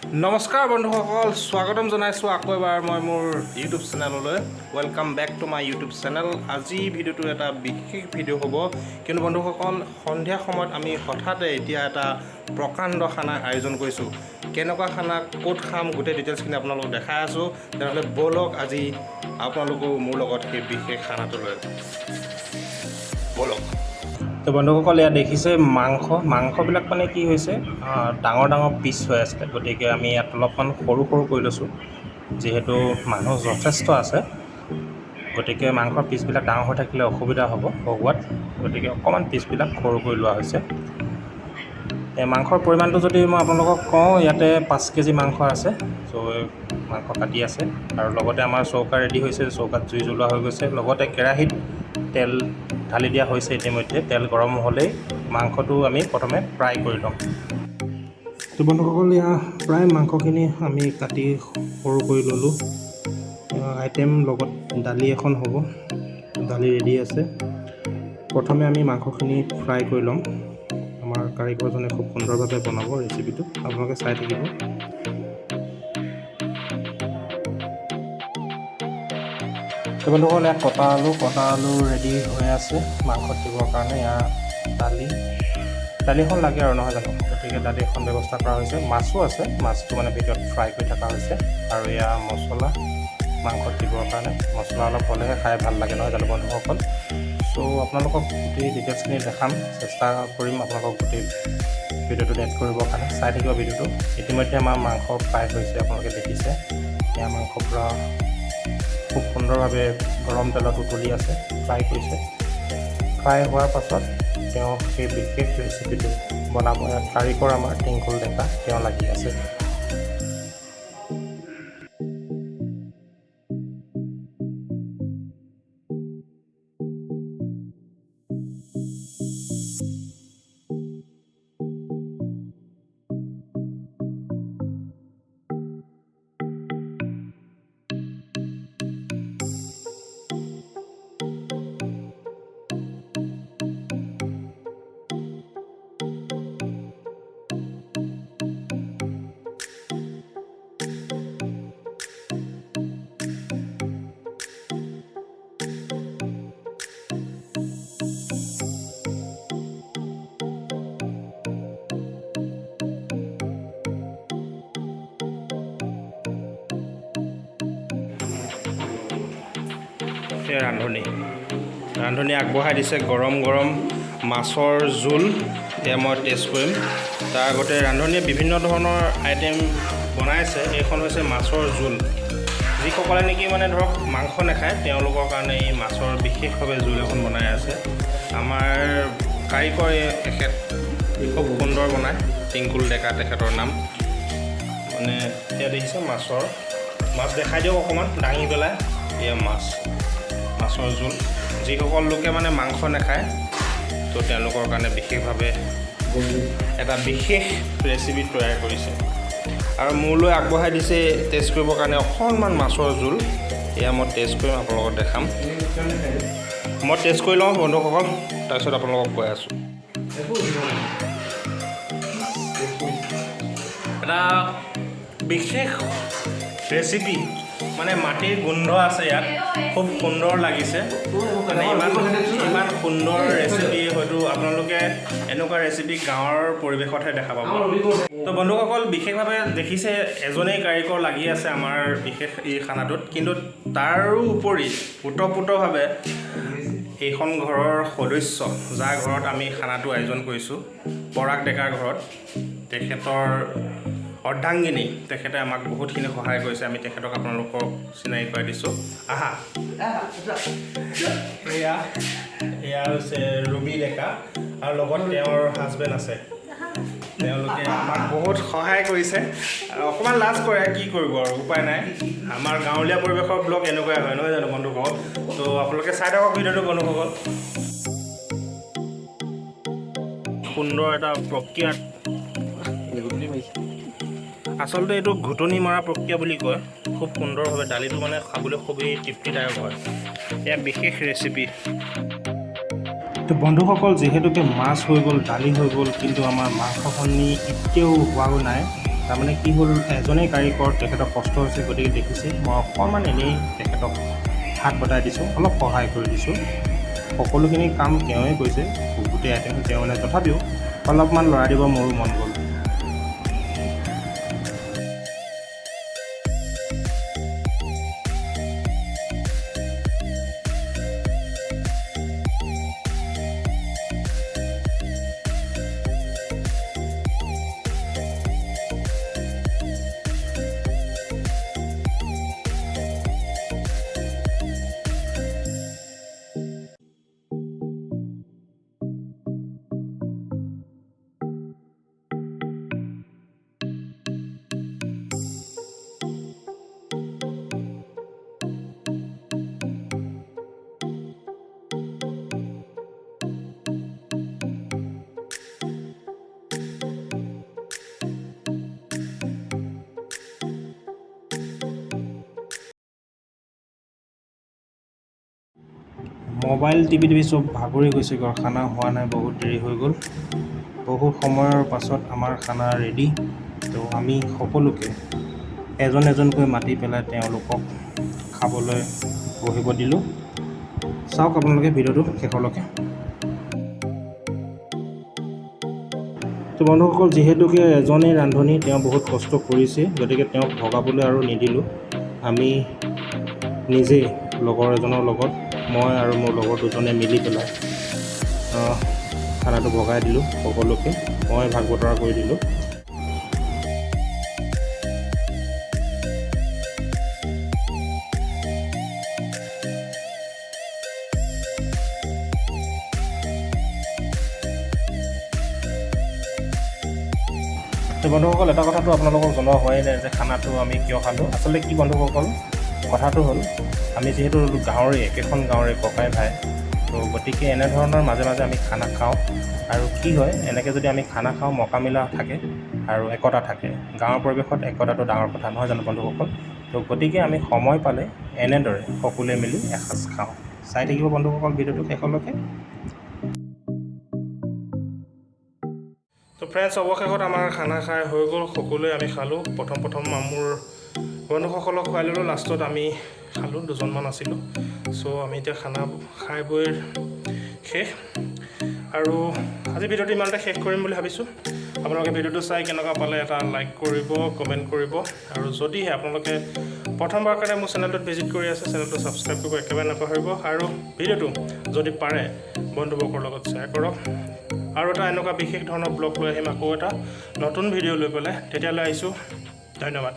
নমস্কাৰ বন্ধুসকল, স্বাগতম জনাইছোঁ আকৌ এবাৰ মই মোৰ YouTube চেনেললৈ। Welcome back to my YouTube channel. আজি ভিডিঅ'টো এটা বিশেষ ভিডিঅ' হ'ব, কিন্তু বন্ধুসকল, সন্ধিয়া সময়ত আমি হঠাতে এতিয়া এটা প্ৰকাণ্ড খানা আয়োজন কৰিছোঁ। কেনেকুৱা খানা, ক'ত খাম, গোটেই ডিটেইলছখিনি আপোনালোকক দেখাই আছোঁ। তেনেহ'লে ব'লক, আজি আপোনালোকো মোৰ লগত সেই বিশেষ খানাটোলৈ ব'লক। তো বন্ধুসকল, ইয়াত দেখিছে মাংস। মাংসবিলাক মানে কি হৈছে, ডাঙৰ ডাঙৰ পিচ হৈ আছিলে, গতিকে আমি ইয়াত অলপমান সৰু সৰু কৰি লৈছোঁ। যিহেতু মানুহ যথেষ্ট আছে, গতিকে মাংসৰ পিচবিলাক ডাঙৰ হৈ থাকিলে অসুবিধা হ'ব ভগোৱাত। গতিকে অকণমান পিচবিলাক সৰু কৰি লোৱা হৈছে। এই মাংসৰ পৰিমাণটো যদি মই আপোনালোকক কওঁ, ইয়াতে 5 কেজি মাংস আছে। চ' মাংস কাটি আছে আৰু লগতে আমাৰ চৌকা ৰেডি হৈছে। চৌকাত জুই জ্বলোৱা হৈ গৈছে, লগতে কেৰাহীত তেল ঢালি দিয়া হৈছে। ইতিমধ্যে তেল গৰম হ'লেই মাংসটো আমি প্ৰথমে ফ্ৰাই কৰি ল'ম। তো বন্ধুসকল, এয়া প্ৰায় মাংসখিনি আমি কাটি সৰু কৰি ল'লোঁ। আইটেম লগত দালি এখন হ'ব, দালি ৰেডি আছে। প্ৰথমে আমি মাংসখিনি ফ্ৰাই কৰি ল'ম। আমাৰ কাৰিকৰজনে খুব সুন্দৰভাৱে বনাব ৰেচিপিটো, আপোনালোকে চাই থাকিব। তো বন্ধুসকল, ইয়াত কটা আলু ৰেডি হৈ আছে মাংসত দিবৰ কাৰণে। ইয়াৰ দালি এখন লাগে আৰু, নহয় জানো? গতিকে দালি এখন ব্যৱস্থা কৰা হৈছে। মাছো আছে, মাছটো মানে ভিতৰত ফ্ৰাই কৰি থকা হৈছে। আৰু এয়া মছলা, মাংসত দিবৰ কাৰণে মছলা অলপ হ'লেহে খাই ভাল লাগে, নহয় জানো বন্ধুসকল? চ' আপোনালোকক গোটেই ডিটেইলছখিনি দেখাম, চেষ্টা কৰিম আপোনালোকক গোটেই ভিডিঅ'টোত এড কৰিবৰ কাৰণে। চাই থাকিব ভিডিঅ'টো। ইতিমধ্যে আমাৰ মাংস ফ্ৰাই হৈছে, আপোনালোকে দেখিছে। এয়া মাংস পূৰা খুব সুন্দৰভাৱে গৰম তেলত উতলি আছে, ফ্ৰাই কৰিছে। ফ্ৰাই হোৱাৰ পাছত তেওঁ সেই বিশেষ ৰেচিপিটো বনাব। ইয়াত কাৰিকৰ আমাৰ টিংকুল ডেকা, তেওঁ লাগি আছে। এই ৰান্ধনী আগবঢ়াই দিছে গৰম গৰম মাছৰ জোল। এয়া মই টেষ্ট কৰিম। তাৰ আগতে ৰান্ধনীয়ে বিভিন্ন ধৰণৰ আইটেম বনাইছে। এইখন হৈছে মাছৰ জোল। যিসকলে নেকি মানে ধৰক মাংস নাখায়, তেওঁলোকৰ কাৰণে এই মাছৰ বিশেষভাৱে জোল এখন বনাই আছে। আমাৰ কাৰিকৰ এখেত খুব সুন্দৰ বনায়, টিংকুল ডেকা তেখেতৰ নাম। মানে এয়া দেখিছে মাছ, দেখাই দিয়ক অকণমান দাঙি পেলাই। এয়া মাছৰ জোল। যিসকল লোকে মানে মাংস নাখায়, তো তেওঁলোকৰ কাৰণে বিশেষভাৱে এটা বিশেষ ৰেচিপি তৈয়াৰ কৰিছে। আৰু মোলৈ আগবঢ়াই দিছে টেষ্ট কৰিবৰ কাৰণে অকণমান মাছৰ জোল। এয়া মই টেষ্ট কৰিম, আপোনালোকক দেখাম। মই টেষ্ট কৰি লওঁ বন্ধুসকল, তাৰপিছত আপোনালোকক কৈ আছোঁ। এটা বিশেষ ৰেচিপি, মানে মাটিৰ গোন্ধ আছে ইয়াত, খুব সুন্দৰ লাগিছে। মানে ইমান ইমান সুন্দৰ ৰেচিপি, হয়তো আপোনালোকে এনেকুৱা ৰেচিপি গাঁৱৰ পৰিৱেশতহে দেখা পাব। তো বন্ধুসকল, বিশেষভাৱে দেখিছে এজনেই কাৰিকৰ লাগি আছে আমাৰ বিশেষ এই খানাটোত। কিন্তু তাৰো উপৰি ওতঃপ্ৰোতভাৱে এইখন ঘৰৰ সদস্য, যাৰ ঘৰত আমি খানাটো আয়োজন কৰিছোঁ, পৰাগ ডেকাৰ ঘৰত, তেখেতৰ অৰ্ধাংগিনী, তেখেতে আমাক বহুতখিনি সহায় কৰিছে। আমি তেখেতক আপোনালোকক চিনাকি কৰাই দিছোঁ। আহা। এয়া এয়া হৈছে ৰুবি ডেকা আৰু লগত তেওঁৰ হাজবেণ্ড আছে। তেওঁলোকে আমাক বহুত সহায় কৰিছে। আৰু অকণমান লাজ কৰে, কি কৰিব আৰু, উপায় নাই। আমাৰ গাঁৱলীয়া পৰিৱেশৰ ব্লগ এনেকুৱাই হয়, নহয় জানো বন্ধুসকল? তো আপোনালোকে চাই থাকক ভিডিঅ'টো বন্ধুসকল। সুন্দৰ এটা প্ৰক্ৰিয়াত, আচলতে এইটো ঘুটনি মৰা প্ৰক্ৰিয়া বুলি কয়। খুব সুন্দৰভাৱে দালিটো মানে খাবলৈ খুবেই তৃপ্তিদায়ক হয়। এয়া বিশেষ ৰেচিপি। তো বন্ধুসকল, যিহেতুকে মাছ হৈ গ'ল, দালি হৈ গ'ল, কিন্তু আমাৰ মাংসখিনি এতিয়াও হোৱাও নাই। তাৰমানে কি হ'ল, এজনেই কাৰিকৰ, তেখেতৰ কষ্ট হৈছে, গতিকে দেখিছে মই অকণমান এনেই তেখেতক হাত বতাই দিছোঁ, অলপ সহায় কৰি দিছোঁ। সকলোখিনি কাম তেওঁৱে কৰিছে, গোটেই আইটেমটো তেওঁ মানে, তথাপিও অলপমান লৰাই দিব মোৰো মন গ'ল। মোবাইল টিপি টিপি চব ভাগৰি গৈছেগৈ, খানা হোৱা নাই, বহুত দেৰি হৈ গ'ল। বহুত সময়ৰ পাছত আমাৰ খানা ৰেডি। তো আমি সকলোকে এজন এজনকৈ মাতি পেলাই তেওঁলোকক খাবলৈ বহিব দিলোঁ। চাওক আপোনালোকে ভিডিঅ'টো শেষলৈকে। তো বন্ধুসকল, যিহেতুকে এজনেই ৰান্ধনি, তেওঁ বহুত কষ্ট কৰিছে, গতিকে তেওঁক ভগাবলৈ আৰু নিদিলোঁ। আমি নিজেই লগৰ এজনৰ লগত, মই আৰু মোৰ লগৰ দুজনে মিলি পেলাই খানাটো ভগাই দিলোঁ সকলোকে, মই ভাগ বতৰা কৰি দিলোঁ। তো বন্ধুসকল, এটা কথাটো আপোনালোকক জনোৱা হোৱাই নাই যে খানাটো আমি কিয় খালোঁ। আচলতে কি বন্ধুসকল, কথাটো হ'ল আমি যিহেতু গাঁৱৰে, একেখন গাঁৱৰে ককাই ভাই, তো গতিকে এনেধৰণৰ মাজে মাজে আমি খানা খাওঁ। আৰু কি হয়, এনেকৈ যদি আমি খানা খাওঁ, মকামিলা থাকে আৰু একতা থাকে। গাঁৱৰ পৰিৱেশত একতাটো ডাঙৰ কথা নহয় জানো বন্ধুসকল? তো গতিকে আমি সময় পালে এনেদৰে সকলোৱে মিলি এসাঁজ খাওঁ। চাই থাকিব বন্ধুসকল ভিডিঅ'টো শেষলৈকে। তো ফ্ৰেণ্ডছ, অৱশেষত আমাৰ খানা খাই হৈ গ'ল। সকলোৱে আমি খালোঁ। প্ৰথম প্ৰথম মোৰ বন্ধুসকলক খুৱাই ল'লোঁ, লাষ্টত আমি খালোঁ, দুজনমান আছিলোঁ। চ' আমি এতিয়া খানা খাই বৈ শেষ। আৰু আজি ভিডিঅ'টো ইমানতে শেষ কৰিম বুলি ভাবিছোঁ। আপোনালোকে ভিডিঅ'টো চাই কেনেকুৱা পালে এটা লাইক কৰিব, কমেণ্ট কৰিব। আৰু যদিহে আপোনালোকে প্ৰথমবাৰ কাৰণে মোৰ চেনেলটোত ভিজিট কৰি আছে, চেনেলটো ছাবস্ক্ৰাইব কৰিব একেবাৰে নাপাহৰিব। আৰু ভিডিঅ'টো যদি পাৰে বন্ধুবৰ্গৰ লগত শ্বেয়াৰ কৰক। আৰু এটা এনেকুৱা বিশেষ ধৰণৰ ব্লগ লৈ আহিম, আকৌ এটা নতুন ভিডিঅ' লৈ পেলাই। তেতিয়ালৈ আহিছোঁ, ধন্যবাদ।